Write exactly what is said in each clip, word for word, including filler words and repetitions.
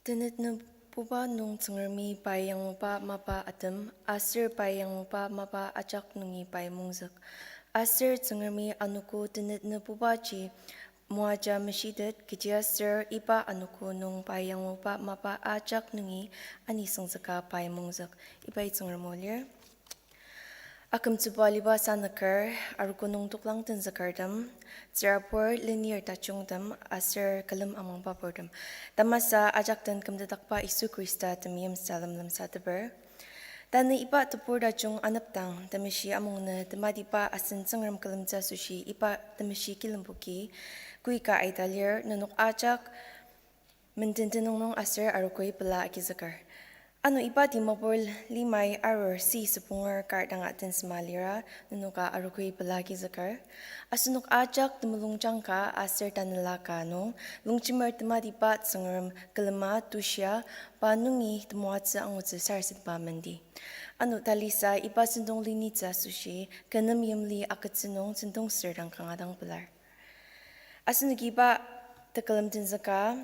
Tenet nübuba nung Tsüngremi pai yangluba mapa atem, aser pai yangluba mapa ajak nungi pai mungzük. Aser Tsüngremi anogo tenet nübubaji moaja meshitet, kechiaser iba anogo nung pai yangluba mapa ajak nungi anisüngzüka pai mungzük. Ibai Tsüngrem o lir. Akümtsüba aliba sanüker, arogo nung toklang tenzükertem, tsürabur lenir tajungtem, aser külem amangba purtem. Tamasa ajak den kümtetdakba Yisu Khrista temeim salem lemsateper. Tanü iba tebur tajung anepdang, temeshi amungnü tematiba asen Tsüngrem külemtsü asoshi iba temeshi kilemboki, koika aita lir, nenok ajak menden tenüng nung aser arogoi pela agizüker. Ano iba Dimapur limai arur si süponger kar danga tensema lira, nenoka arogoi pela agizüker. Asenok ajak temulungjang ka aser tanela ka nung, lungjemer tematiba Tsüngrem külema tushia, pa nungi temoatsü angutsü sarasadema mendi. Ano talisa iba sentong linitsü asoshi, kü nem yimli agütsü nung sentong sür dang kanga dang pelar. Asenoki iba tekülem tenzüka,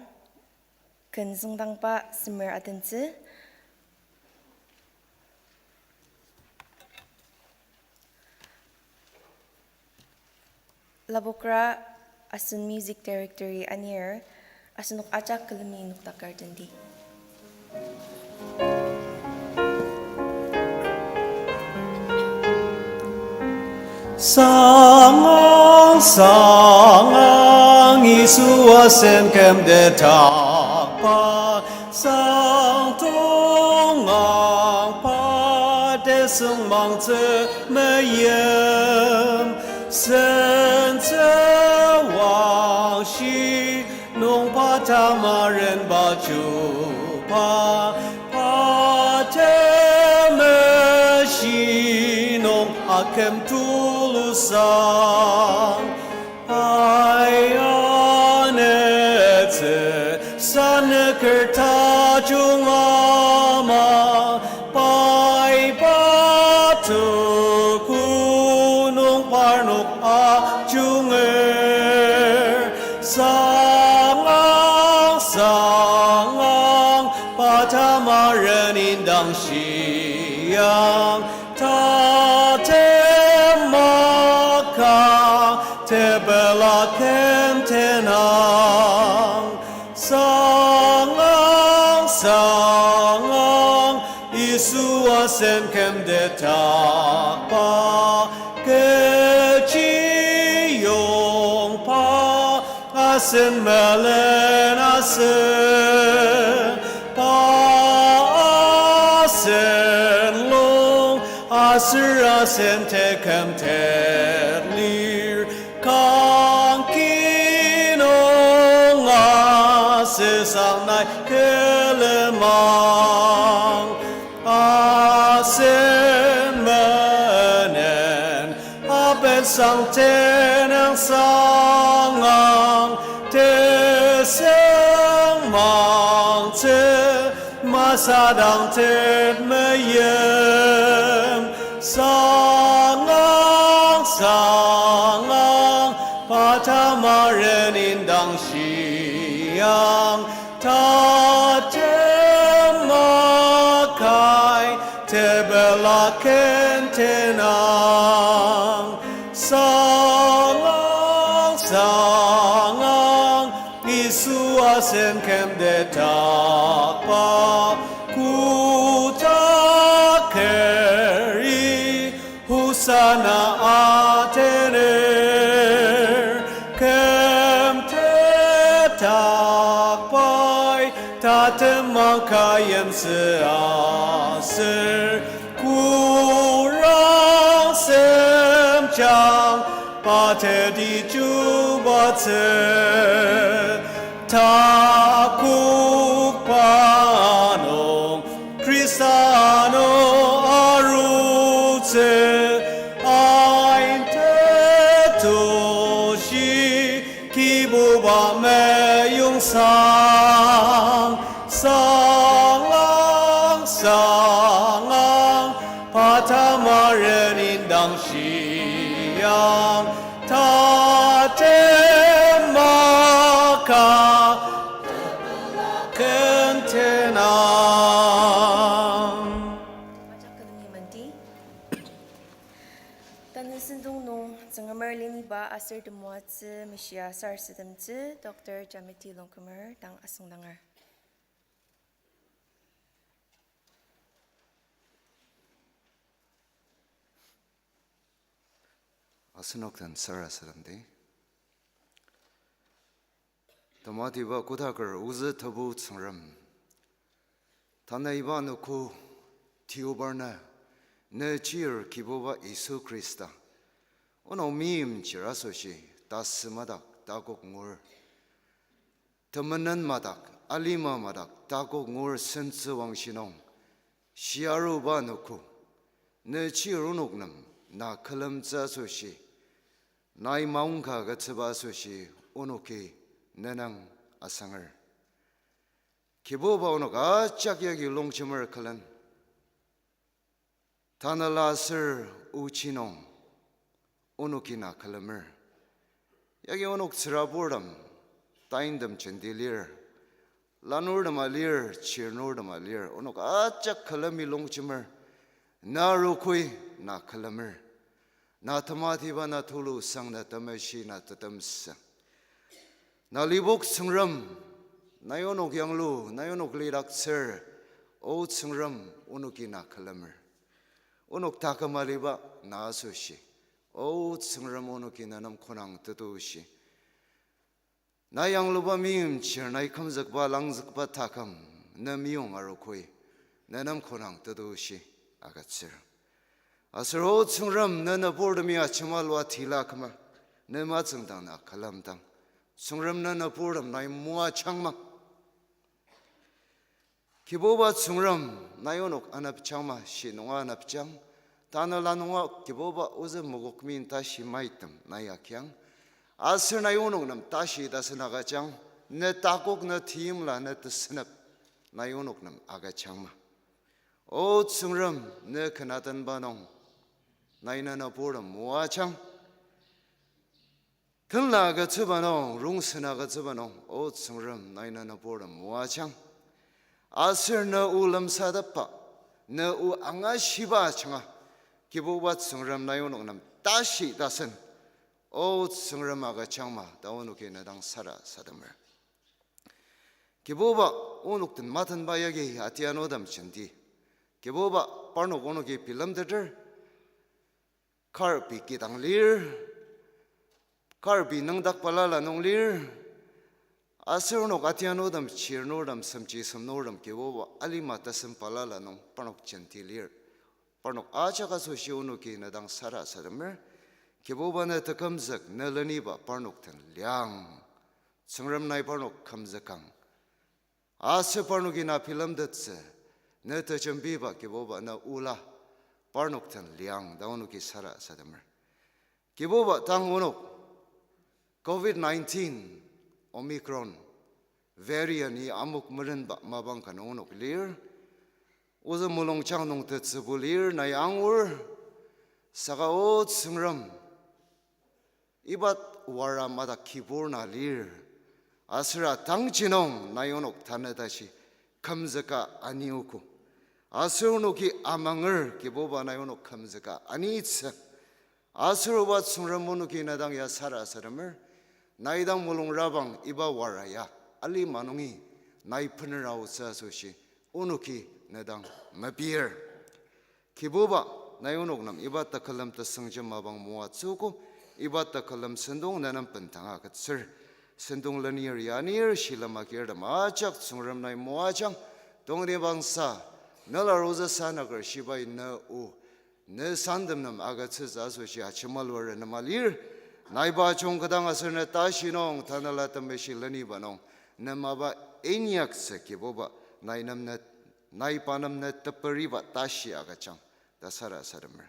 ken züngdangba semer atentsü. Lapokra asen music director-i anir, asenok ajak külemi nokdaker tendi. Sangang, sangang, Yisu asen kümtetdakba, sangtongang pa tesüngmangtsü meim, sentsü wangshi nungba tamarenba chuba, pa temeshi nung aküm tulusang. Pai anetsü sanüker tajung ama, pai pa tuku nung parnok ajunger. Sangang, sangang, pa tamaren indang shiang, tatem maka tepela küm tenang. Sangang, sangang, Yisu asen kümtetdakba, kechiyongba asen melen asen, pa asen lung aser asen tekümtet lir, kangki nung asüsang nai külemang. Asen menen apetsang tenüng sangang, tesüngmangtsü masadang tet meim. Sangang, sangang, pa tamaren indang shiang, tatem makai tepela küm tenang. Sangang, sangang, Yisu asen kümtetdakba, kotak keri Hosanna atener, kümtetdakbai tatem maka yimsü aser, kurang semjang pa teti chubatsü, takokba nung Khrista nung arutsü, ain tetushi Kibuba meyong sang, sangang, sangang, pa tamaren indang shiang, tatem maka, küm Iba aser temoatsü meshia sarasademtsü Doctor Jameti Longkumer dang asüngdanger. Asenok den sarasademdi. Tematiba kotaker ozü Tebu Tsüngrem, tanü iba anogo tiobarna, ne chir Kibuba Yisu Khrista, onok meimchir asoshi tasü madak takok ngur, temenen madak, alima madak takok ngur sentsüwangshi nung, shiaruba anogo, ne chir onok nem na külemtsü asoshi, nai maongka agütsüba asoshi onoki ne dang asanger. Kibuba, onok ajak yagi longjemer külen, tanela aser ochi nung onoki na külemer. Yagi onok tsüraburtem, taintem jenti lir, lanurtema lir, chirnurtema lir, onok ajak külemi longjemer, na rokoi na külemer. Na tematiba, na tulu sang, na temeshi, na tetemsü, na libok Tsüngrem, nai onok yanglu, nai onok lidaktsür, O Tsüngrem, onoki na külemer. Onok taküm aliba na asoshi, O Tsüngrem, onoki ne nem konang tetushi, na yangluba meimchir, nai kümzükba langzükba taküm, ne meyong arokoi, ne nem konang tetushi agütsür. Aser O Tsüngrem, ne nüburtemi ajemalua tila küma, ne matsüngdang na külemdang, Tsüngrem, ne nüburtem nai moajangma. Kibuba Tsüngrem, nai onok anepjangma, shi nunga anepjang, tanela nunga Kibuba ozü mokokmi tashi maitem nai agiang, aser nai onok nem tashi tasen agüjang, ne takok, ne teimla, ne tesünep, nai onok nem agüjangma. O Tsüngrem, ne ken atenba nung, nai ne nüburtem moajang. Tenla agütsüba nung, rongsen agütsüba nung, O Tsüngrem, nai ne nüburtem moajang. Aser ne o lemsatepba, ne o angashiba ajanga, Kibuba Tsüngrem, nai onok nem tashi tasen, O Tsüngrem, agüjangma ta onoki ne dang sarasademer. Kibuba, onok den matenba yagi atianutem jenti, Kibuba, parnok onoki bilemteter, kar pei kidang lir, kar pei nüngdak balala nung lir, aser onok atianutem, chirnurtem, semji semnurtem, Kibuba, alima tesem balala nung parnok jenti lir. Parnok ajak asoshi onoki ne dang sarasademer. Kibuba, ne tekümzük, ne leniba parnok den liang. Tsüngrem, nai parnok kümzükang. Aser parnoki na bilemtettsü, ne tejembiba Kibuba, ne ola parnok den liang ta onoki sarasademer. Kibuba, tang onok covid nineteen Omicron variant-i amok merenba mapang ka nung onok lir. Ozü mulungjang nung tetsübu lir, nai angur. Saka O Tsüngrem, iba wara madak kibur na lir. Aser atangji nung nai onok tanü tashi kümzüka aniogo. Aser onoki amanger Kibuba, nai onok kümzüka anitsü. Aser oba Tsüngrem, onoki ne dang ya sarasademer. Nai dang mulungrabang iba wara ya alima nungi nai bener aotsü asoshi onoki ne dang mepir. Kibuba, nai onok nem iba tekülem tesüngjem mapang moatsüogo, iba tekülem sentong ne nem bendanga agütsür. Sentong lenir yanir shilem agirtem ajak Tsüngrem, nai moajang. Tongtibangsa, nela rose sanaker shibai ne o, ne sandem nem agütsütsü asoshi ajemalua renema lir. Nai pa jungketang aser ne tashi nung Tanela Temeshi leniba nung ne mapa inyaktsü Kibuba, nai nem ne, nai pa nem ne teperiba tashi agüjang ta sarasademer.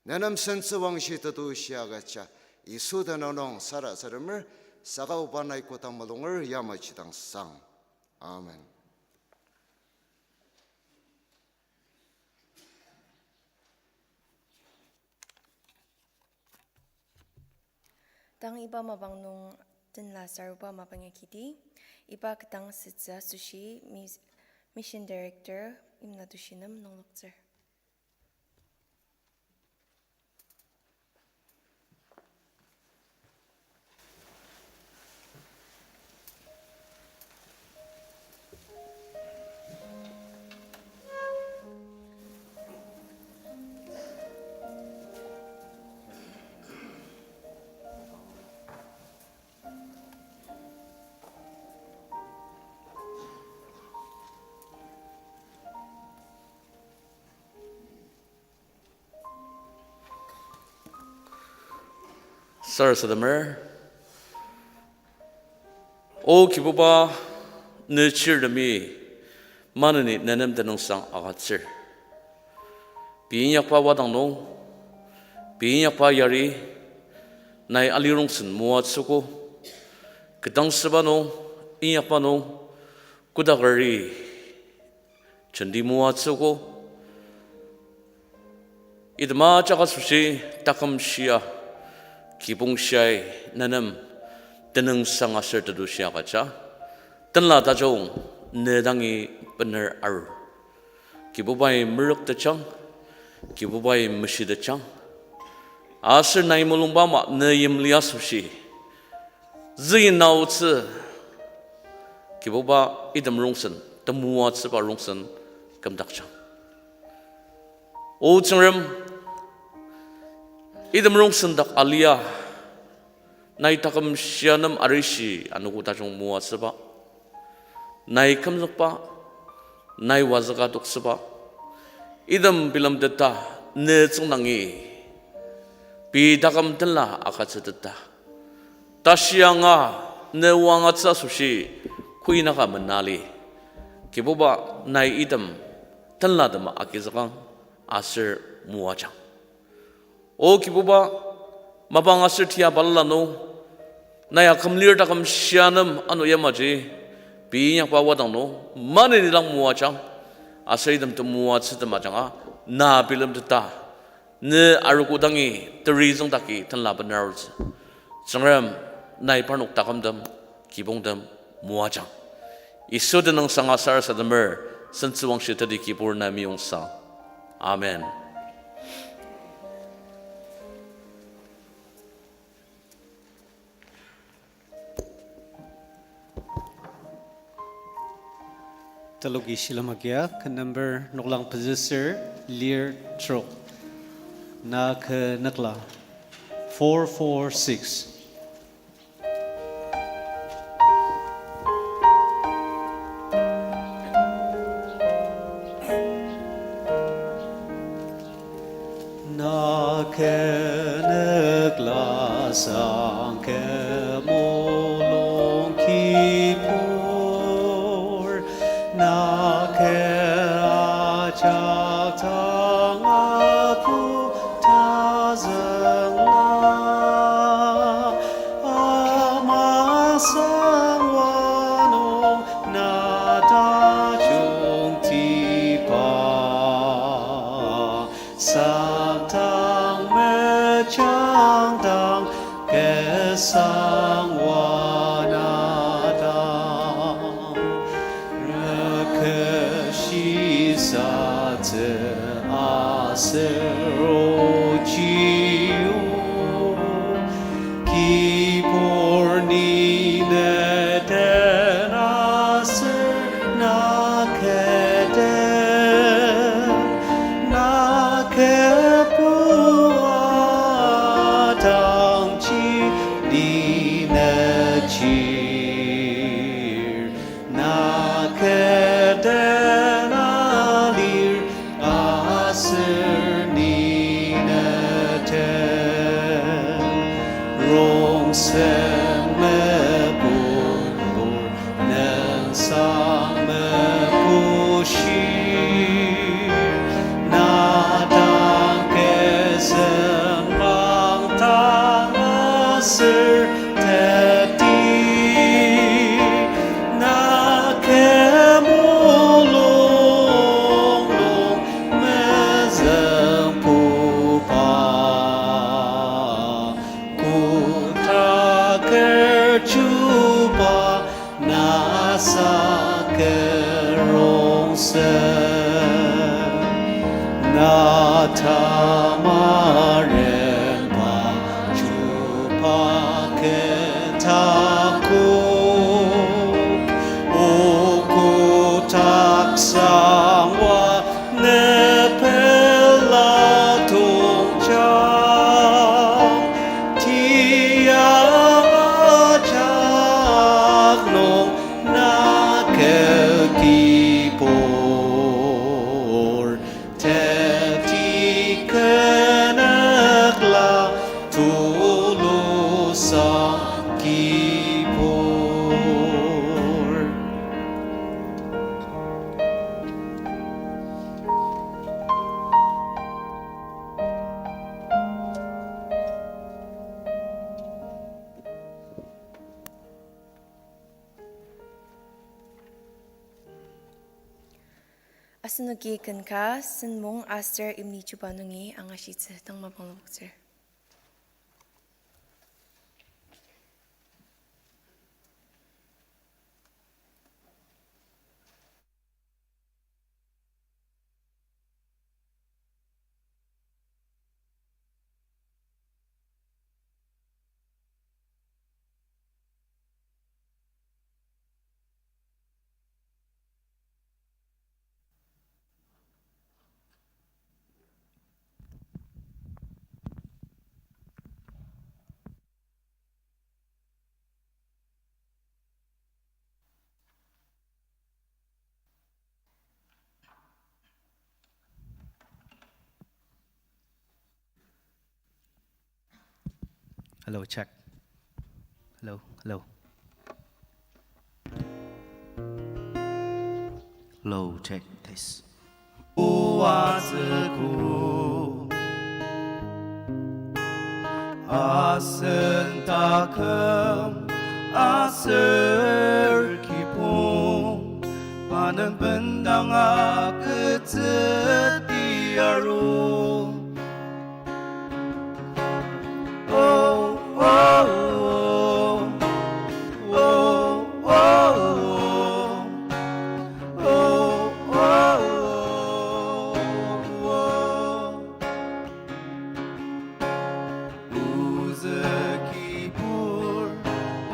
Ne nem sentsüwangshi tetushi agüja Yisu tenüng nung sarasademer. Saka oba, nai kodang mulunger yamaji dang sang. Amen. Tang iba mapang nung tenla saruba mapang ya kiti, iba ketdang sütsü asoshi Mis-, Mission Director Imnatushi nem nungloktsür. Sarasademer. O Kibuba, ne chirtemi maneni ne nem tenüngsang agütsür. Pei inyakba wadang nung, pei inyakba yari, nai alirongsen moatsüogo. Ketdangsüba nung, inyakba nung, kodakeri jenti moatsüogo. Item ajak asoshi taküm shia, kibong shiai ne nem tenüngsang aser tetushi agüja. Tenla tajung ne dangi bener arur. Kibubai merüktetjang, Kibubai meshitetjang. Aser nai mulungba ama ne yimli asoshi züngin naotsü, Kibuba, item rongsen, temoatsüba rongsen kümdakjang. O Tsüngrem, item rongsen dak alia, nai taküm shia nem arishi anogo tajung moatsüba, nai kümzükba, nai wazüka toksüba, item bilemteta ne tsüngdangi, pei taküm tenla agütsüteta, tashi anga ne oangatsü asoshi koinaka menali. Kibuba, nai item tenlatema agizükang aser moajang. O Kibuba, mapang aser tia balala nung, nai akümlir taküm shia nem ano yamaji, pei inyakba wadang nung maneni dang moajang, aser item temoatsütem ajanga, na bilemteta, ne arogo dangi teri züngdaki tenla bener arutsü. Tsüngrem, nai parnok takümtem, kibongtem moajang. Yisu tenüngsang sarasademer, sentsüwangshi teti kibur na meyongsa. Amen. Teloki shilem agia, ken number noklang pezü ser, lir trok. Na kü nükla, four four six. Na kü nükla sangkü mulung kibur, na kü ajak tang apu tazüngla, ama sangwa nung na tajungtiba. Sangdang mejangdang kesang wanadang, rükeshisatsü aser ochiu, kibur ni ne den aser na kü den, na kübua dangji ni ne chir, na kü den alir aser ni ne den, rongsen mepur nüngsang mepushir, na dang kesem bang dang aser teti, na kü mulung nung mezüngbuba, kotaker chuba na sangkü rongsen, na tamarenba chuba kü takok, o kotak sangwa ne pela tongjang, tia ajak nung na kü kibur, teti kü nükla tulu Kibur. Asenoki ken ka, Senmong aser Imlichuba nungi angashitsü tang mapang lapoktsür. Hello, check. Hello, hello. Hello, check, test. Oazüko asen taküm aser kibong, pa nem bendang agütsüdi aru. Oh, oh, oh. Oh, oh, oh. Oh, oh, oh, oh. Ozü kibur,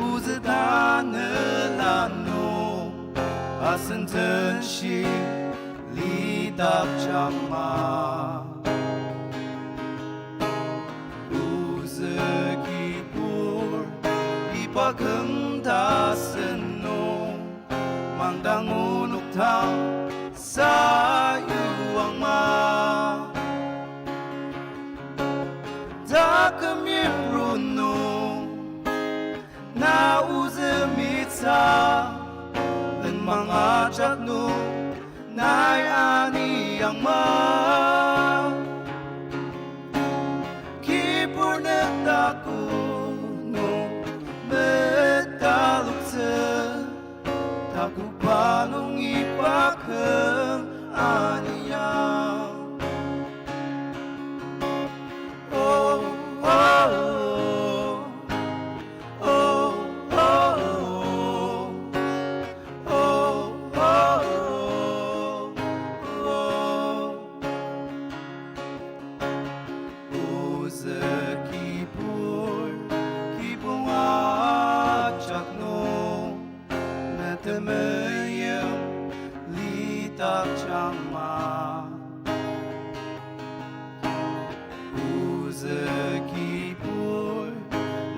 ozü tanela nung, asen tenshi lidakjangma. Ozü kibur, iba küm tasen nung, mangdang onok tang sayuangma. Taküm yimru nung, na ozü mitsa, lenmang ajak nung, nai aniyangma. Kibur nüktaku nung metaloktsü, takuba nung iba küm aniyang. Oh, oh, oh. Oh, oh, oh. Oh, oh, oh. Ozü kibur, kibong ajak nung, na temeim lidakjangma. Ozü kibur,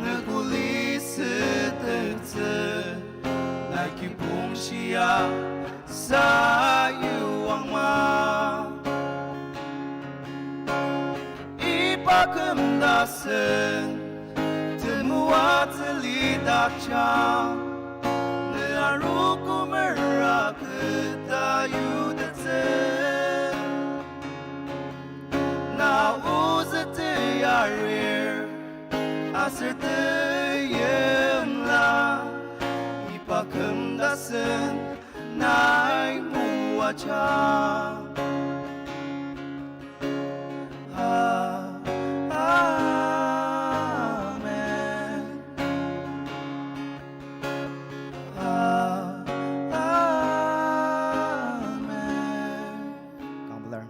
na kuli sütetsü, nai kibong shia sayuangma. Iba küm tasen, temoatsü lidakjang, ne arogo mera keta yutetsü. Na ozü teyarir, aser teimla, iba küm tasen nai moaja. Ah, amen. Ah, amen. Kangbular.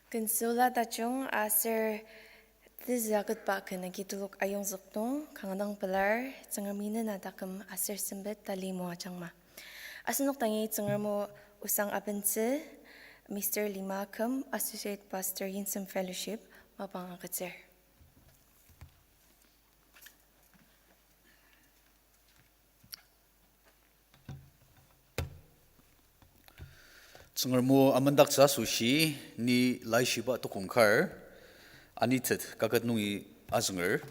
Ken süla tajung aser tezü aketba ken agi telok ayongzük nung kanga dang pelar Tsüngremi nena taküm aser sempet tali moajangma. Asenok dangi Tsüngrem o osang abentsü, Mister Lima Küm, Associate Pastor, Yinsen Fellowship, mapang agütsür. Tsüngrem o amendaktsü asoshi ni Laishiba tukong kar, anitet kaket nungi azünger.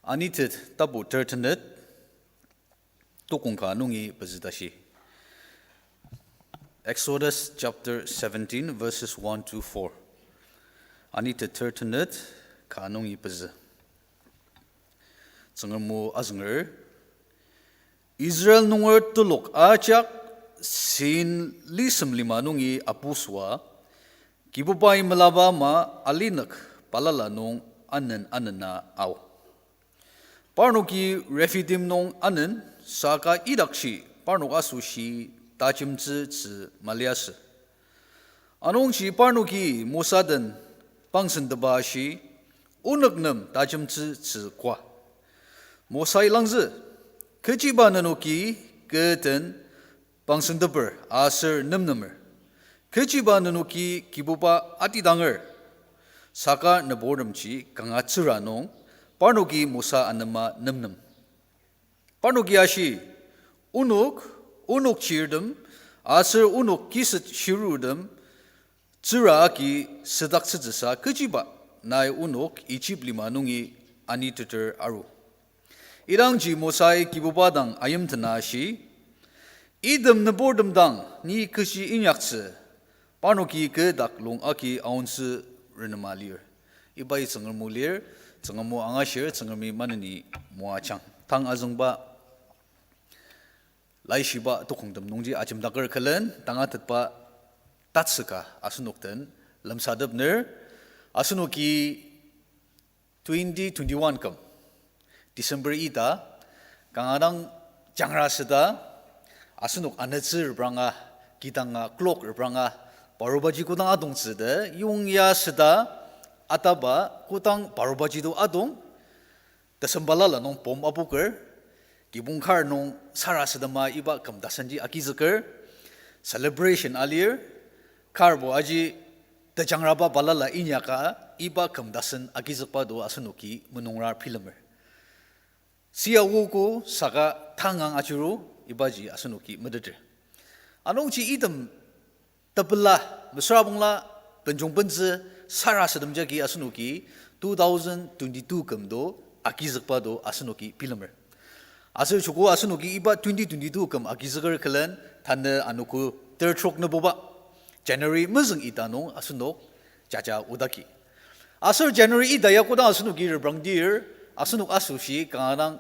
Anitet tapu tertenet, tukong ka nungi pezü tashi. Exodus chapter seventeen, verses one to four. Anitet tertenet ka nungi pezü. Tsüngrem o azünger. Israel nunger telok ajak Sin lisem lima nungi apusua, Kibubai melaba ama alinük balala nung anen anena ao. Parnoki Rephidim nung anen, saka idakji parnok asoshi tajemtsü tzü maliasü. Anungji parnoki Mosa den pangsentepa ashi, onok nem tajemtsü tzü koa. Mosai langzü, kechiba nenoki kü den pangsenteper aser nemnemer? Kechiba nenoki Kibuba atidanger? Saka nübortemji kanga tsüra nung, parnoki Mosa anema nemnem. Parnoki ashi, onok, onok chirtem, aser onok kiset shirurtem, tsüra agi südaktsütsüsa kechiba nai onok Ijip lima nungi aniteter aru. Idangji Mosai Kibuba dang ayimtena ashi, item nübortem dang ni kechi inyaktsü, parnoki kü dak lung agi aontsü renema lir. Ibai Tsüngrem o lir, Tsüngrem o angashir, Tsüngremi maneni moajang. Tang azüngba Laishiba tukongtem nungji ajemdaker külen, tangatetba tatsüka asenok den lemsatepner, asenoki twenty twenty-one küm, December ita, kanga dang jangra süta, asenok anütsü repranga, kidanga clock repranga, parobaji kodang adongtsü ta, yongya süta, ataba kodang parobaji to adong, tesem balala nung pom apoker, kibong kar nung sarasadema iba küm tasenji agizüker, celebration alir, karbo aji tejangraba balala inyaka iba küm tasen agizükba to asenoki menungra bilemer. Sia ogo saka tangang ajuru ibaji asenoki meteter. Anungji item tepela, mesüra bangla benjong bentsü sarasadem jagi asenoki two thousand twenty-two küm to agizükba to asenoki bilemer. Aser joko asenoki iba twenty twenty-two küm agizüker külen tanü anogo tertrok nübuba, January mezüng ita nung asenok jaja odaki. Aser January ita ya kodang asenoki reprangdir, asenok asoshi kanga dang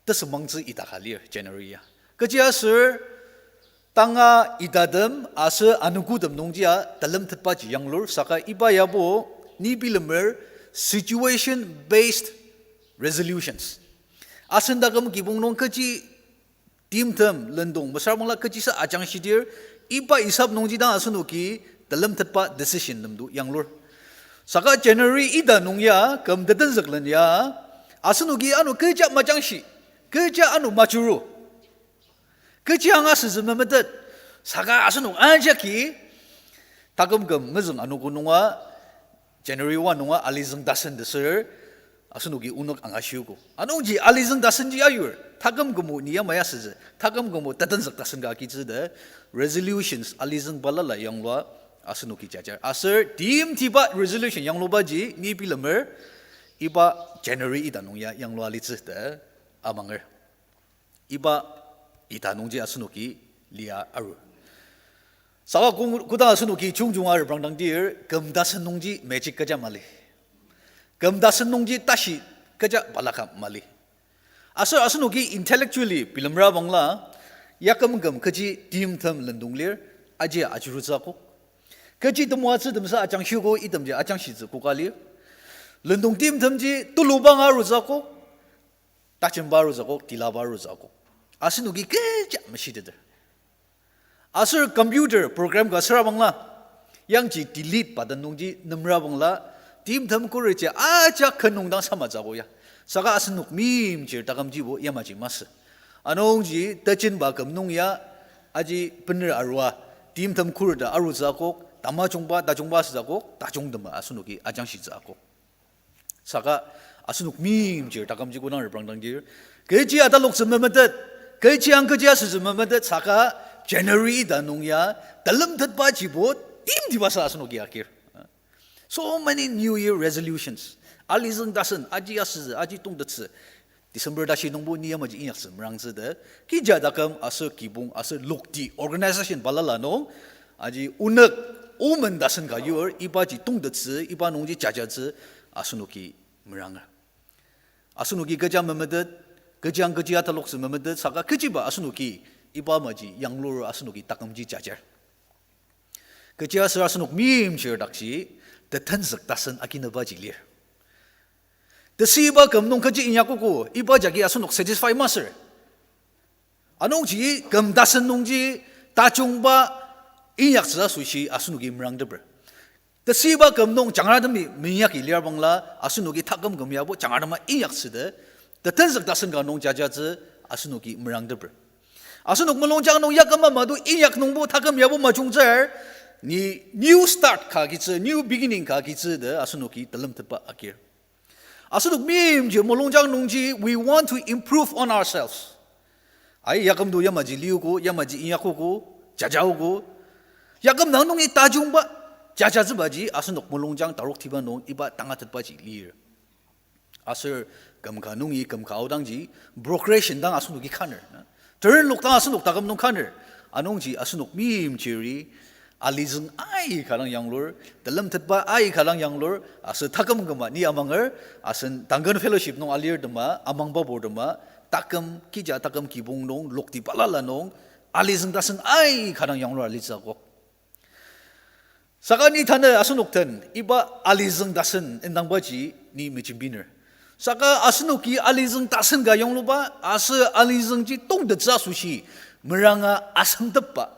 tesüngmangtsü ita ka lir January ya. Kechiaser tanga itatem aser anogotem nungjia telemtetbaji yanglur saka iba yabo ni bilemer situation based resolutions. Asen taküm kibong nung kechi timtem lendong mesüra bangla kechisa ajangshidir, iba hisap nungji dang asenoki telemtetba decision nemdo yanglur. Saka January ita nung ya küm tetenzüklen ya asenoki ano kecha majangshi, kecha ano majuru, kechi anga süzü memetet. Saka asenok ajaki taküm küm mezüng anogo nunga January one nunga alizüng tasen tesür asenoki onok angashiogo. Anungji alizüng tasenji ayur, taküm kümo ni yamai asütsü, taküm kümo tetenzük tasen ka agitsü ta, resolutions alizüng balala yanglua asenoki jajar. Aser timtiba resolution yanglubaji ni bilemer iba January ita nung ya yanglua alitsü ta amanger. Iba ita nungji asenoki lia aru. Saka kong-, kodang asenoki jungjunga reprangdangdir, küm tasen nungji magic kecha mali. Küm tasen nungji tashi kecha balaka mali. Aser asenoki intellectually bilemra bangla, ya küm küm kechi timtem lendong lir, aji ajurutsü akok. Kechi temoatsü temsa ajangshiogo itemji ajangshitsü koka lir. Lendong timtemji tulubang arutsü akok, tajemba arutsü akok, tilaba arutsü akok. Asenoki kecha meshiteter. Aser computer program ka süra bangla, Yangji delete button nungji nemrabangla, timtem khuret ji ajak ken nung dang samatsü ako ya. Saka asenok meimchir takümjibo yamaji masü. Anungji tejinba küm nung ya, aji bener arua, timtem khuret ta arutsü akok, tamajungba, tajungba asütsü akok, tajungtema asenoki ajangshitsü akok. Saka asenok meimchir takümji kodang reprangdangdir, kechi ataloktsü memetet, kechi ang kechi asütsü memetet, saka January ita nung ya, telemtetbajibo timtiba sa asenoki akir. So many New Year resolutions. Alizüng tasen, aji asütsü, aji tongtettsü. December tashi nungbo ni yamaji inyaktsü merangtsü ta. Kija taküm aser kibong aser lokti organization balala nung, aji onük, omen tasen ka yur, ibaji tongtettsü, iba nungji jajatsü, asenoki meranger. Asenoki kecha memetet, kechi ang kechi ataloktsü memetet, saka kechiba asenoki, iba maji yanglur asenoki takümji jajar. Kechiaser asenok meimchir dakji, tetenzük tasen akinübaji lir. Tesüiba küm nung kechi inyakogo, iba jagi asenok satisfy masür. Anungji küm tasen nungji tajungba inyaktsü asoshi asenoki merangteper. Tesüiba küm nung jangratemji meinyaki lir bangla asenoki taküm küm yabo jangratem inyaktsü ta, tetenzük tasen ka nung jajatsü asenoki merangteper. Asenok mulungjang nung yaküm ama to inyak nungbo taküm yabo majungtsür, ni new start ka agitsü, new beginning ka agitsü ta asenoki telemtetba akir. Asenok meimchir mulungjang nungji, we want to improve on ourselves. Ai, yaküm to yamaji liogo, yamaji inyakogo, jajaogo. Yaküm dang nungi tajungba, jajatsübaji asenok mulungjang taroktiba nung iba tangatetbaji lir. Aser küm ka nungi küm ka aodangji, progression dang asenoki kaner. Terenlok dang asenok taküm nung kaner. Anungji asenok meimchiri, alizüng aika dang yanglur, telemtetba aika dang yanglur, aser taküm küma ni amanger, asen Duncan Fellowship nung alirtema, amangba purtema, taküm, kija taküm kibong nung, lokti balala nung, alizüng tasen aika dang yanglur alitsü akok. Saka ni tanü asenok den iba alizüng tasen indangbaji ni mejembiner. Saka asenoki alizüng tasen ka yangluba, aser alizüngji tongtettsü asoshi meranga asüngtepba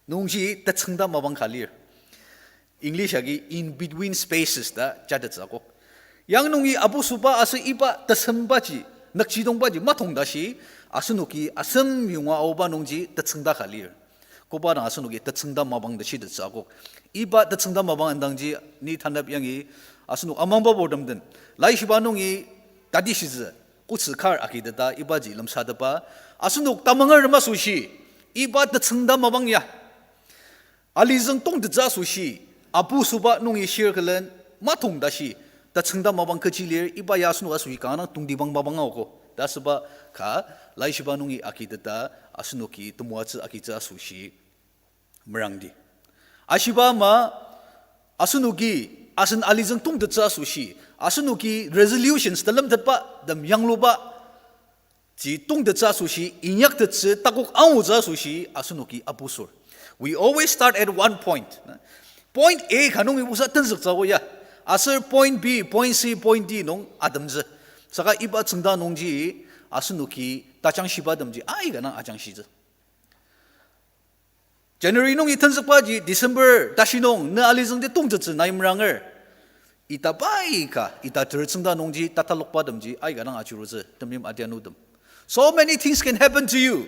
nungji tetsüngda mapang ka lir. English agi in between spaces ta jatettsü akok. Yang nungi apusüba aser iba tesembaji, nükjidongbaji matong tashi, asenoki asem yonga aoba nungji tetsüngda ka lir. Koba dang asenoki tetsüngda mapang ta shitettsü akok. Iba tetsüngda mapang indangji ni tanep yangi asenok amangba purtem den, laishiba nungi tatishitsü, otsü kar agiteta ibaji lemsatepa, asenok tamanger tem asoshi, iba tetsüngda mapang ya alizüng tongtettsü asoshi, apusüba nungi shir külen matong tashi, tetsüngda mapang kechi lir, iba ya asenok asoshi kanga dang tongtibang mapang aogo ta asüba ka, laishiba nungi agiteta, asenoki temoatsü agitsü asoshi merangdi. Ashiba ama, asenoki asen alizüng tongtettsü asoshi, asenoki resolutions telemtetba tem yangluba ji tongtettsü asoshi, inyaktettsü takok angutsü asoshi, asenoki apusür. We always start at one point. Point A ka nungi osa tenzüktsü ako ya. Aser point B, point C, point D nung atemtsü. Saka iba tsüngda nungji, asenoki tajangshiba temji aika dang ajangshitsü. January nungi tenzükbaji December tashi nung ne alizüngji tongtettsü nai meranger. Ita pai ka, ita ter tsüngda nungji tatalokba temji aika dang ajurutsü, temeim adianutem. So many things can happen to you.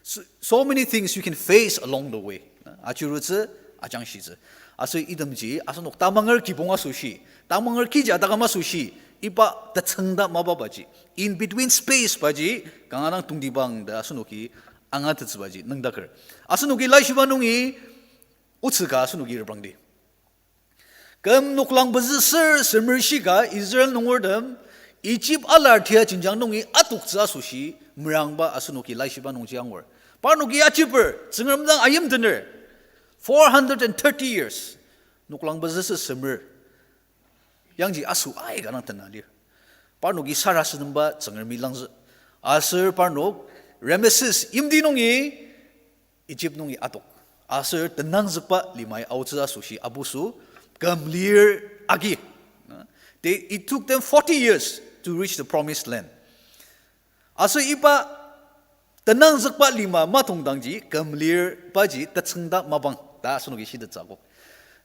So, so many things you can face along the way. Ajurutsü, ajangshitsü. Aser itemji, asenok tamanger kibong asoshi, tamanger kija taküm asoshi, iba tetsüngda mapabaji, in between space baji, kanga dang tongtibang ta asenoki angatettsübaji nüngdaker. Asenoki laishiba nungi otsü ka asenoki reprangdi. Küm noklang pezü ser semer shika Israel nungertem Egypt alar tia jenjang nungi atoktsü asoshi merangba asenoki laishiba nungji angur. Parnoki achiper, Tsüngrem dang ayimtener, four hundred and thirty years. Noklang pezü ser semer. Yangji aso aika dang tena lir. Parnoki sarasademba Tsüngremi langzü. Aser parnok Rameses yimti nungi Egypt nungi atok. Aser tenangzükba limai aotsü asoshi apuso küm lir agi. They, it took them forty years to reach the promised land. Aser iba tenangzükba lima matongdangji küm lir baji tetsüngda mapang ta asenoki shitettsü akok.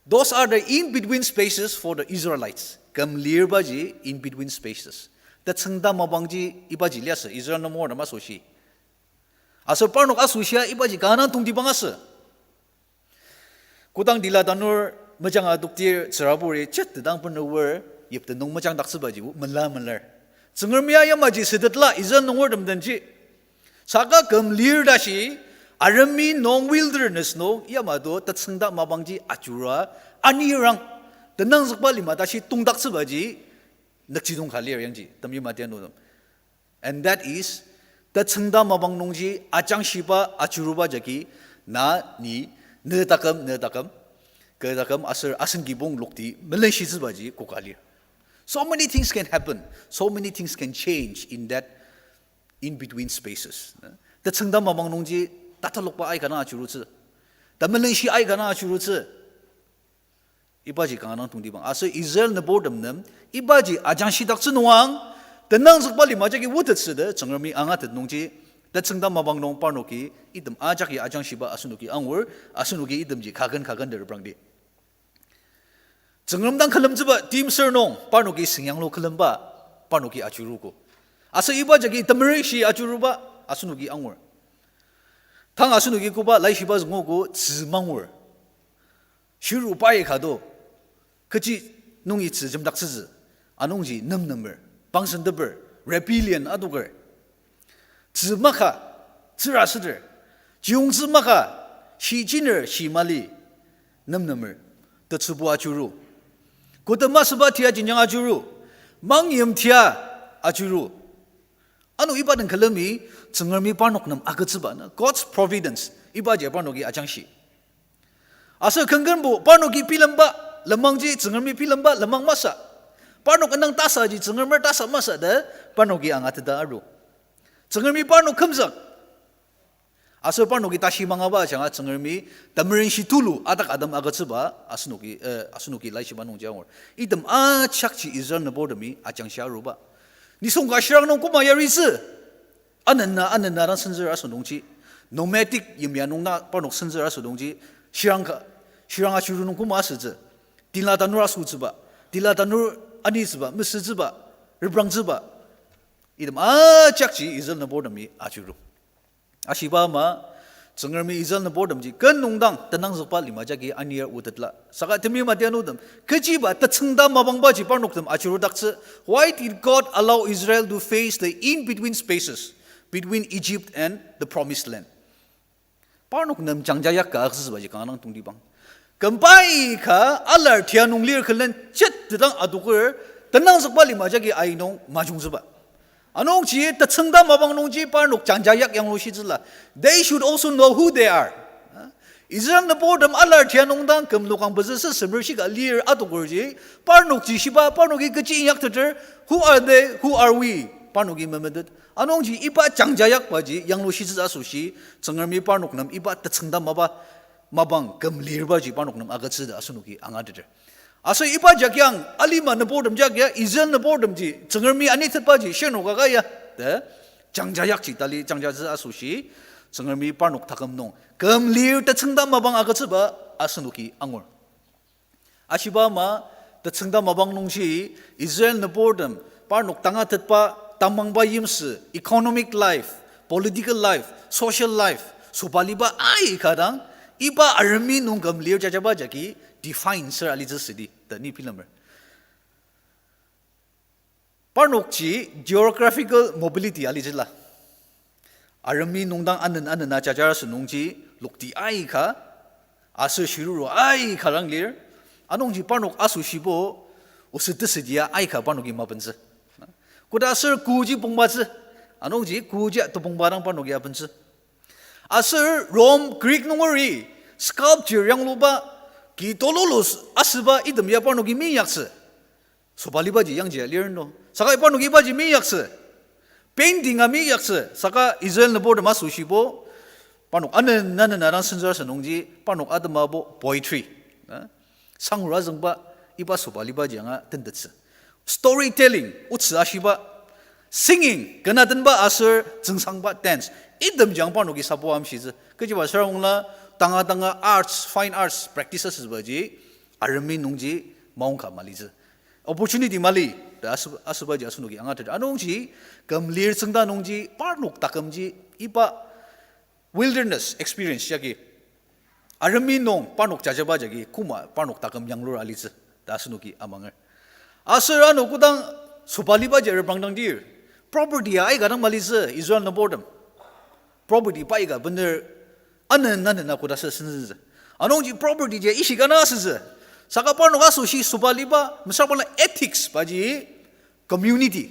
Those are the in-between spaces for the Israelites. Küm lirbaji in-between spaces. Tetsüngda mapangji ibaji liasü Israel nunger nem asoshi. Aser parnok asoshia ibaji kanga tongtibang asü. Kodang tila tanur mejanga adoktir tsüraburi chet tedang bener yipte nung mejangdaktsübaji mela melar. Tsüngremi ya yamaji sütetla Israel nungertem denji. Saka küm lir tashi, aremi nung wilderness nung yamato tetsüngda mapangji ajurua, anirang, tenangzükba lima tashi tongdaktsübaji, nükjidong ka lir yangji, temyima tianutem. And that is, tetsüngda mapang nungji ajangshiba ajuruba jagi, na, ni, ne taküm, ne taküm, kü taküm aser asen kibong lokti melenshitsübaji koka lir. So many things can happen. So many things can change in that in-between spaces. Tetsüngda mapang nungji tatalokba aika dang ajurutsü. Temelenshi aika dang ajurutsü. Ibaji kanga dang tongtibang. Aser Israel nüburtem nem, ibaji ajangshidaktsü nungang, tenangzükba lima jagi wutettsü ta, Tsüngremi angatet nungji, tetsüngda mapang nung parnoki, item ajaki ajangshiba asenoki angur, asenoki itemji kaken kaken ta reprangdi. Tsüngrem dang külemtsüba timsür nung, parnoki singyanglu külemba, parnoki ajurugo. Aser iba jagi temerenshi ajuruba, asenoki angur. Tang asenoki koba laishiba züngogo tzü mangur. Shiru pai ka do. Kechi nungi tzü jemdaktsütsü. Anungji nemnemer, pangsenteper, rebellion adoker. Tzü maka, tzüra süter. Chiyongtsü maka, shi chiner, shi mali, nemnemer. Tetsübu ajuru. Koda masüba tia jenjang ajuru. Mangyim tia ajuru. Ano iba den külemi, Tsüngremi parnok nem agütsüba na, God's providence, ibaji parnoki ajangshi. Aser kengkenbo parnoki bilemba, lenmangji Tsüngremi bilemba lenmang masü. Parnok indang tasaji Tsüngremer tasa masü ta, parnoki angateta aru. Tsüngremi parnok kümzük. Aser parnoki tashi mangaba ajanga Tsüngremi temerenshi tulu adak adam agütsüba asenoki, eh, asenoki laishiba nungji angur. Item ajakji Israel nüburtemi ajangshi aruba. Nisung ka shirang nung koma yaritsü. Anena, anena dang senzür asü nungji. Nomadic yimya nung na parnok senzür asü nungji. Shirang ka, shirang ajuru nung koma asütsü. Tila tanur asütsüba. Tila tanur anitsüba, mesütsüba, reprangtsüba. Item ajakji Israel nüburtemi ajuru. Ashiba ama, Tsüngremi Israel nüburtemji ken nungdang tenangzükba lima jagi anir otetla. Saka temi matianutem, kechiba tetsüngda mapangbaji parnoktem ajurudaktsü. Why did God allow Israel to face the in-between spaces between Egypt and the promised land? Parnok nem jangja yak ka agütsübaji kanga dang tongtibang. Kümbai ka alar tia nung lir külen chet tedang adoker, tenangzükba lima jagi ai nung majungtsüba. Anungji tetsüngda mapang nungji parnok jangja yak yanglushitsüla. They should also know who they are. Israel nüburtem alar tia nungdang kümnokang pezüsü semer shika lir adokerji, parnokji shiba, parnoki kechi inyakteter, who are they, who are we? Parnoki memetet. Anungji iba jangja yakbaji yanglushitsü asoshi, Tsüngremi parnok nem iba tetsüngda mapa, mapang küm lirbaji parnok nem agütsü ta asenoki angateter. Aser iba jakyang alima nüburtem jakya, Israel nüburtemji, Tsüngremi anitetbaji shirnoka ka ya, ta, jangja yakji tali jangjatsü asoshi, Tsüngremi parnok taküm nung küm lir tetsüngda mapang agütsüba asenoki angur. Ashiba ama, tetsüngda mapang nungji, Israel nüburtem, parnok tangatetba, tamangba yimsü, economic life, political life, social life, sobaliba aika dang, iba aremi nung küm lir jajaba jagi define ser alitsü südi, ta ni bilemer. Parnokji geographical mobility alitsüla. Aremi nungdang anen anena jajar asü nungji lokti aika, aser shiruru aika dang lir, anungji parnok asoshibo, osetesüdia aika parnoki mapentsü. Koda aser koji pongbatsü, anungji koji tepongba dang parnoki apentsü. Aser Rome, Greek nungeri, sculpture yangluba, ki tololo asüba item ya parnoki meyaktsü. Sobalibaji yangji lir no. Saka parnoki ibaji meyaktsü. Painting a meyaktsü. Saka Israel nüburtem asoshibo, parnok anen anena dang senzür asü nungji, parnok atemabo poetry, eh, sangur azüngba, iba sobalibaji anga tentettsü. Storytelling, otsü ashiba, singing, kena tenba aser tsüngsangba dance, itemji ang parnoki sabo amshitsü. Kechiba süra ongla tanga tanga arts, fine arts practice asübaji, aremi nungji maongka malitsü. Opportunity mali, ta asü-, asübaji asenoki angateter. Anungji, küm lir tsüngda nungji, parnok takümji, iba wilderness experience jagi, aremi nung parnok jajaba jagi, koma parnok taküm yanglur alitsü, ta asenoki amanger. Aser ano kodang soba libaji reprangdang dir, property ya aika dang malitsü, Israel nübortem. Property pa aika bener anen anen a koda sü senzütsü. Anungji property ji ishika na asütsü. Saka parnok asoshi soba liba, mesüra bala ethics baji community.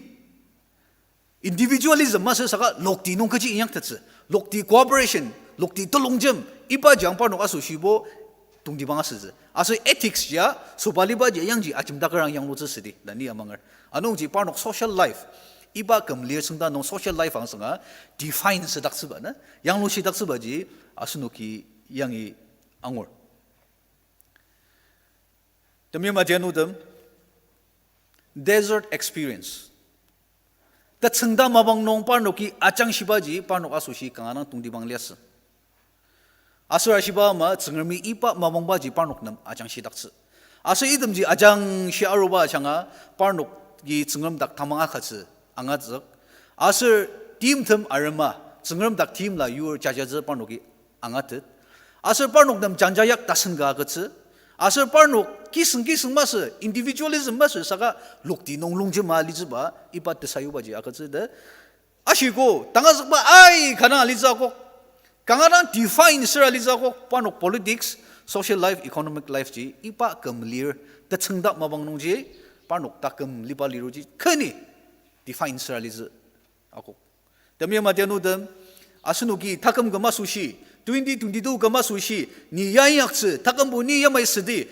Individualism masü saka lokti nung kechi inyaktettsü. Lokti cooperation, lokti telongjem, iba jang parnok asoshibo tongtibang asütsü. Aser ethics ya, soba liba ji yangji ajemdakerang yanglutsü südi, ta ni amanger. Anungji parnok social life, iba küm lir tsüngda nung social life angsanga define südaktsüba na, yanglushidaktsübaji asenoki yangi angur. Temeim atianutem, desert experience. Tetsüngda mapang nung parnoki ajangshibaji parnok asoshi kanga dang tongtibang liasü. Aser ashiba ama Tsüngremi iba mapangbaji parnok nem ajangshidaktsü. Aser itemji ajangshi aruba ajanga parnoki Tsüngrem dak tamang agütsü angatsük. Aser timtem arema Tsüngrem dak timla yur jajatsü parnoki angatet. Aser parnok nem jangjayak tasen ka agütsü. Aser parnok kiseng kiseng masü, individualism masü saka lokti nung longjema alitsüba iba tesayubaji agütsü ta. Ashiko, tangazükba aika na alitsü akok. Kanga dang define süra alitsü akok, parnok politics, social life, economic life ji, iba küm lir, tetsüngda mapang nungji, parnok taküm liba liruji, keni define süra alitsü akok. Temeim atianutem, asenoki taküm küm asoshi, twenty twenty-two küm asoshi, ni ya inyaktsü, takümbo ni yamai südi,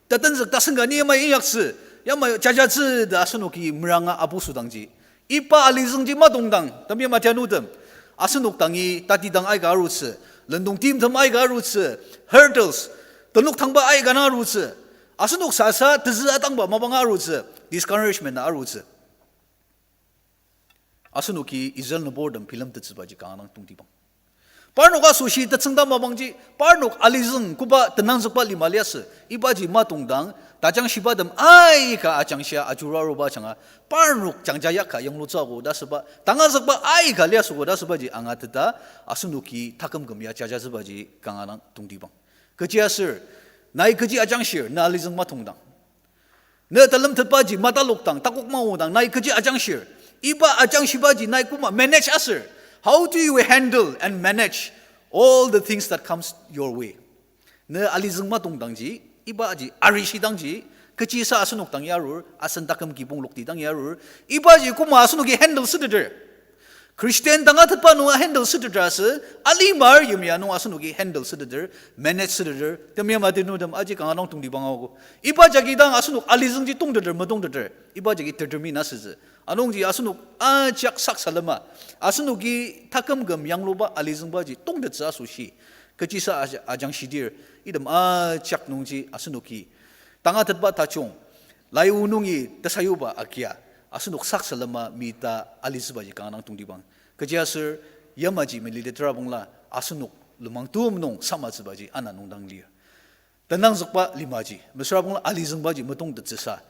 tatenzük tasen ka ni yamai inyaktsü, yamai jajatsü ta asenoki meranga apu sudangji, iba alizüngji matongdang, temeim atianutem, asenok dangi tatidang aika arutsü, lendong timtem aika arutsü, hurdles, tenok tangba aika na arutsü, asenok sasa tezü atangba mapang arutsü, discouragement na arutsü. Asenoki Israel nübortem bilemtettsübaji kanga dang tongtibang. Parnok asoshi tetsüngda mapangji, parnok alizüng koba tenangzükba lima liasü, ibaji matongdang, tajangshibatem aika ajangshia ajurua aruba ajanga, parnok jangja yaka yanglutsü ako ta asüba, tangazükba aika liasüko ta asübaji angateta, asenoki taküm küm ya jajatsübaji kanga dang tongtibang. Kechiaser, nai kechi ajangshir, na alizüng matongdang. Ne telemtetbaji matalokdang, takok mangudang, nai kechi ajangshir. Iba ajangshibaji nai koma manage aser. How do you handle and manage all the things that comes your way? Ne alizüng matongdangji, ibaji arishidangji, kechisa asenok dang yarur, asen taküm kibong lokti dang yarur, ibaji koma asenoki handle süteter. Christian tangatetba nung handle süteter asü, alimar yimya nung asenoki handle süteter, manage süteter, temeim atianutem aji kanga dang tongtibang aogo. Iba jagi dang asenok alizüngji tongteter, metongteter, iba jagi determine asütsü. Anungji asenok ajak saksalema, asenoki taküm küm yangluba alizüngbaji tongtettsü asoshi, kechisa aj-, ajangshidir, item ajak nungji asenoki tangatetba tajung, lai o nungi tesayuba agia, asenok saksalema mita alitsübaji kanga dang tongtibang. Kechiaser yamaji meliteter abangla asenok lenmang tum nung samatsübaji ana nungdang lir. Tenangzükba limaji, mesüra abangla alizüngbaji metongtettsüsa,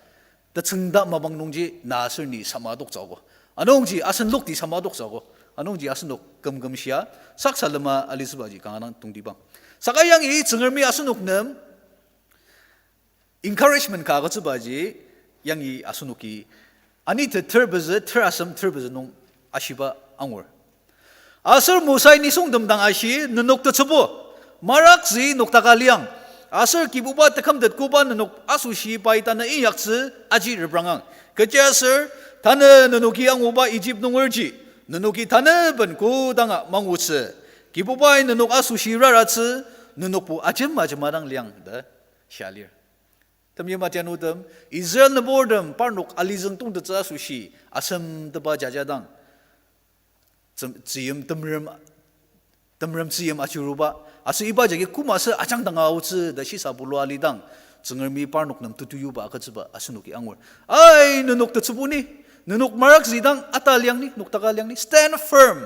tetsüngda mapang nungji na aser ni sama adoktsü ako. Anungji asen lokti sama adoktsü ako. Anungji asenok kümkümshia saksalema alitsübaji kanga dang tongtibang. Saka yangi Tsüngremi asenok nem encouragement ka agütsübaji yangi asenoki Anite ter pezü, ter asem ter pezü nung ashiba angur. Aser Mosai nisungtem dang ashi, nenok tetsübo, marakzü noktaka liang. Aser Kibuba tekümtet koba nenok asoshi pai tanü inyaktsü aji reprangang. Kechiaser, tanü nenoki anguba Ijip nungerji, nenoki tanü ben kodanga mangutsü. Kibubai nenok asoshi raratsü, nenokbo ajem ajema dang liang ta shia lir. Temeim atianutem, Israel nübortem parnok alizüng tongtettsü asoshi, asemteba jajadang, tsüm-, tzüyim temrem, temrem tzüyim achiruba, aser iba jagi koma sü ajangdanga aotsü ta shisa bulua alidang, Tsüngremi parnok nem tutuyuba agütsüba asenoki angur. Ai, nenok tetsübo ni, nenok marakzüdang ata liang ni, noktaka liang ni, stand firm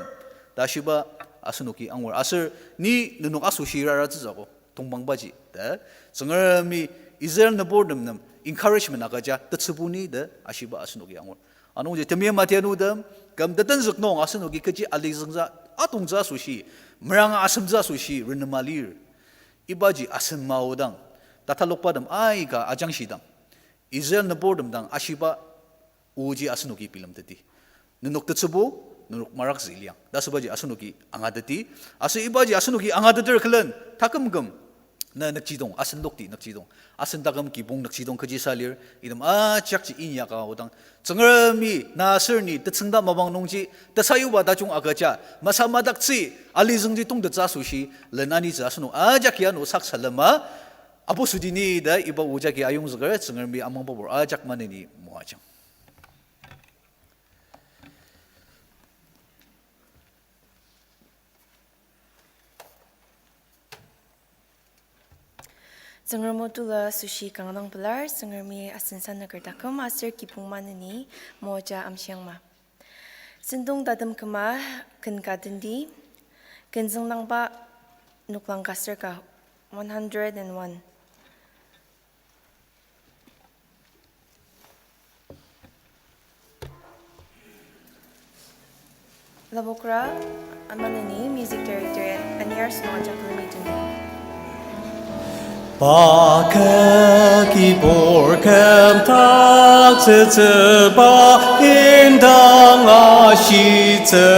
ta shiba asenoki angur. Aser ni nenok asoshi raratsütsü ako, tongpangbaji ta. Tsüngremi Israel nüburtem nem encouragement agüja tetsübu ni ta ashiba asenoki angur. Anungji temeim atianutem, küm tetenzük nung asenoki kechi alizüngtsü, atongtsü asoshi, meranga asemtsü asoshi renema lir. Ibaji asem maodang, tatalokbatem aika ajangshidang, Israel nüburtem dang ashiba oji asenoki bilemteti. Nenok tetsübu, nenok marakzü liang ta asübaji asenoki angateti. Aser ibaji asenoki angateter külen, taküm küm na nükjidong, asen lokti nükjidong, asen taküm kibong nükjidong kechi sa lir, item ajakji inyaka aodang, Tsüngremi na aser ni tetsüngda mapang nungji tesayuba tajung agüja, masa madaktsü, alizüngji tongtettsü asoshi, len anitsü asenok ajak ya no sak salema, apu südi ni ta iba ojaki ayongzüker, Tsüngremi amangbabur ajak maneni moajang. Tsüngrem o tulu asoshi kanga dang pelar, Tsüngremi asen sanaker taküm aser kibong maneni moaja amshiangma. Sentong tatem küma ken ka tendi, ken züngdangba noklang ka ser ka, one hundred and one. Labokra, amaneni music director Aniar Sumang ajak külemi tuni. Pa kü kibur kümdaktsütsüba indang ashitsü.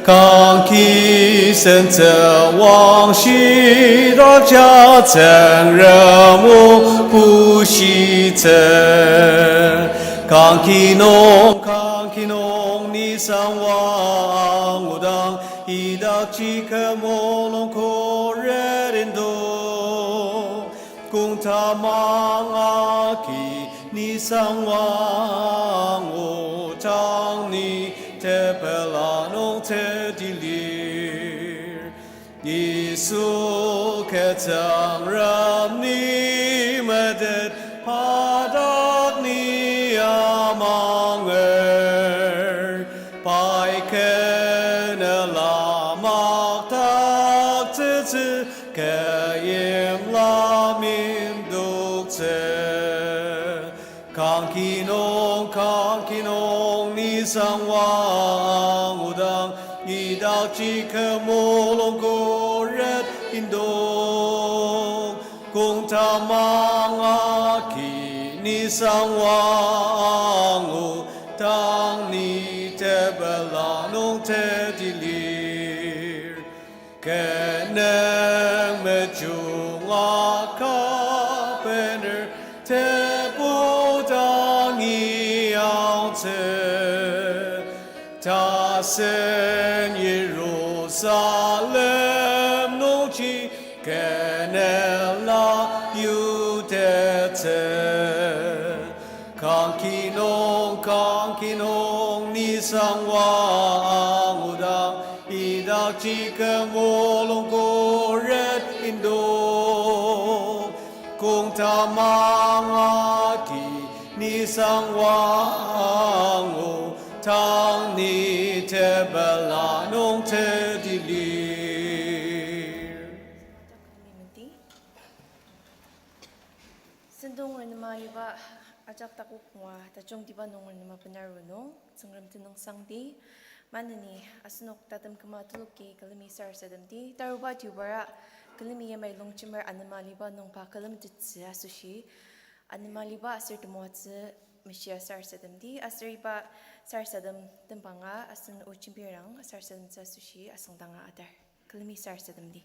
Kangki sentsü wang shidakja Tsüngrem o bushitsü. Kangki nung, kangki nung nisang wang odang, idakji kü mulung khuret indok. Kong tamang agi nisang wang o, tang ni tepela nung teti lir. Yisu kü Tsüngrem ni metet, pa dak ni amanger. Pai kü nela makdaktsütsü, kü imla mindoktsü. Kangki nung, kangki nung nisang wang odang, idakji kü mulung khuret indok. Kong tamang agi nisang wang o, tang ni tepela nung teti lir. Kü nung mejunga kabener, tebu dangi aotsü. Tasen Yirusalem nungji kü nela yutettsü. Kangki nung, kangki nung nisang wang odang, idakji kü mulung khuret indok. Kong tamang agi nisang wang o, tang ni tepela nung teti lir. Sentong renema aliba ajak takok ngua tajungtiba nung renema benaru nung Tsüngrem tenüngsangdi. Maneni asenok tatem küma teloki külemi sarasademdi. Taruba tiubara külemi yamai longjemer anema aliba nung pa külemtettsü asoshi, anema aliba aser temoatsü meshia sarasademdi. Aser iba sarasadem tembanga asen o jembirang sarasademtsü asoshi asüngdanga atar. Külemi sarasademdi.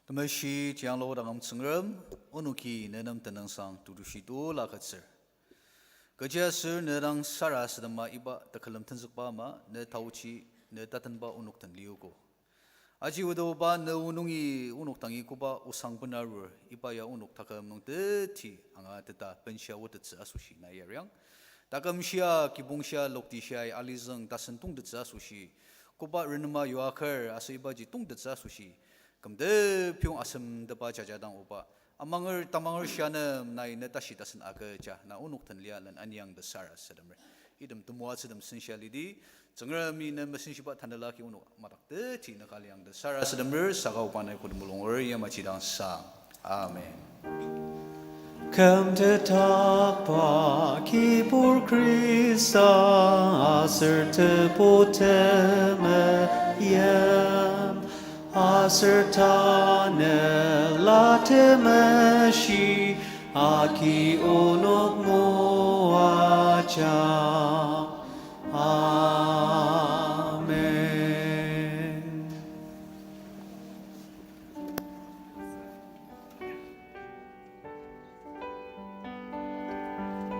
Temeshi tiang lo dangam Tsüngrem, onoki ne nem tenüngsang tutushi tula agütsür. Kechiaser ne dang sarasadema iba tekülem tenzükba ama ne taochi ne tatenba onok den liogo. Aji odoba ne o nungi onok dangi koba osang benarur iba ya onok taküm nung teti angateta benshia otettsü asoshi na yariang. Taküm shia, kibong shia, lokti shiai alizüng tasen tongtettsü asoshi, koba renema yuaker aser ibaji tongtettsü asoshi, kümte piyong asemtepa jaja dang oba, amanger tamanger shia nem nai ne tashi tasen agüja na onok den lia len aniang ta sarasademer. Item temoatsütem senshia lidi, Tsüngremi ne mesenshiba tanela ki onok madak teti naka liang ta sarasademer, saka oba nai kü temulung or yamaji dang sang. Amen. Kümtetakba kibur Khrista aser Tebu temeim, aser Tanela Temeshi agi onok moaja.